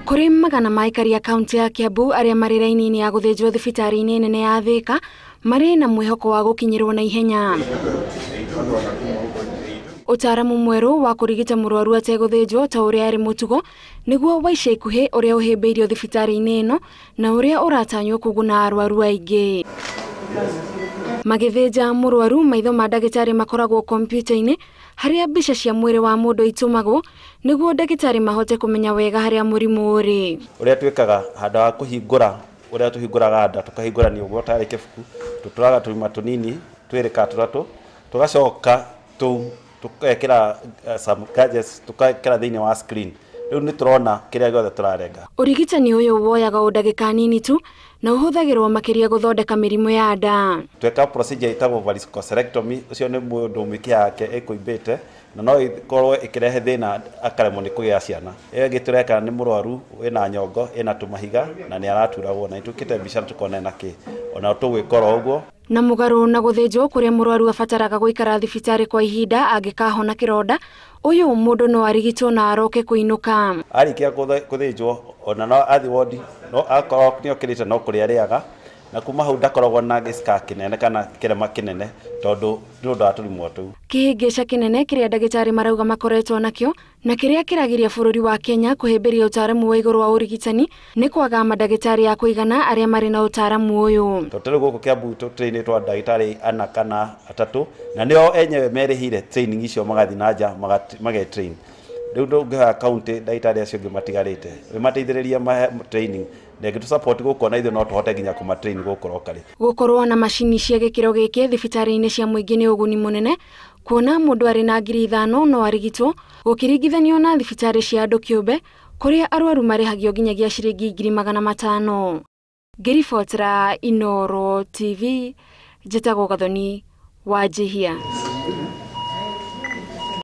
Kũrĩ magana ma aikari a kaunti ya Kiambu arĩa marĩ raini-inĩ ya gũthĩnjwo thibitarĩ-inĩ nene ya Thika marĩ na mwĩhoko wa gũkinyĩrwo na ihenya. Ũtaaramu mwerũ wa kũrigita mũrwaru ategũthĩnjwo ta ũrĩa arĩ mũtugo nĩguo wa ica ikuhĩ ũrĩa ũhĩmbĩirio thibitarĩ-inĩ ĩno na ũrĩa ũratanywo kũguna arwaru aingĩ. Magĩthĩnja mũrwaru maitho ma ndagĩtarĩ makoragwo kompiuta-inĩ harĩa mbica cia mwĩrĩ wa mũndũ itũmagwo nĩguo ndagĩtarĩ mahote kũmenya wega harĩa mũrimũ ũrĩ. Ũrĩa twĩkaga handũ ha kũhingũra ũrĩa tũhingũraga nda tũkahingũrania ũguo tarĩ kĩbuku tũtũraga tũrima tũnini twĩrĩ ka tũtatũ tũgacoka tũu tũkekĩra some gadgets tũkekĩra thĩinĩ wa screen rĩu nĩ tũrona kĩrĩa gĩothe tũrarenga. Ũrigitani ũyũ woyaga o ndagĩka nini tu na ũhũthagĩrwo makĩria gũthondeka mĩrimũ ya nda. Tweka procedure ĩtagwo varicocelectomy, ũcio nĩ mũndũ mĩkiha yake ĩkũimbĩte na no ĩkorwo ĩkĩrehe thĩna akaremwo nĩ kũgĩa ciana. Ĩyo ĩngĩ tũreka nĩ mũrwaru wĩna nyongo ĩna tũmahiga na nĩ araturagwo na nĩtwĩkĩte mbica tũkona ena kĩ ona tũgwĩka oro ũguo. Na mũgarũ na gũthĩnjwo kũrĩa mũrwaru abataraga gũikara thibitarĩ kwa ihinda angĩkahona kĩronda, ũyũ mũndũ no arigitwo na aroke kũinũka. Arĩkia kũthĩnjwo ona no athiĩ wodi no akorwo nĩ okĩrĩte no kũrĩa arĩaga na kuma hau ndakoragwo na gĩcika kĩnene kana kĩrema kĩnene tondũ nĩ ũndũ wa tũrimũ tũu. Kĩhĩngĩca kĩnene kĩrĩa ndagĩtarĩ marauga makoretwo nakĩo na kĩrĩa kĩragiria bũrũri wa Kenya kũhĩmbĩria ũtaaramu wa igũrũ wa ũrigitani nĩ kwaga mandagĩtarĩ a kũigana arĩa marĩ na ũtaaramu ũyũ. Tondũ rĩu gũkũ Kiambu tũtrainĩtwo ndagĩtarĩ ana kana atatũ na nĩo enyewe merĩhĩire training icio magathiĩ na nja magetrain. Rĩu ndũngĩhoya county ndagĩtarĩ acio angĩ matigarĩte wĩmateithĩrĩrie mahe training na ĩngĩ tũ-support gũkũ ona ithuĩ no tũhote nginya kũmatrain gũkũ locally. Gũkorwo na macini cia gĩkĩro gĩkĩ thibitarĩ-inĩ cia mũingĩ nĩ ũguni mũnene kuona mũndũ arĩ na 5,000 no arigitwo gũkĩringithanio na thibitarĩ cia andũ kĩũmbe kũrĩa arwaru marĩhagio nginyagia ciringi 500,000. Ngĩribotera Inooro TV, njĩtagwo Gathoni Wanjihia.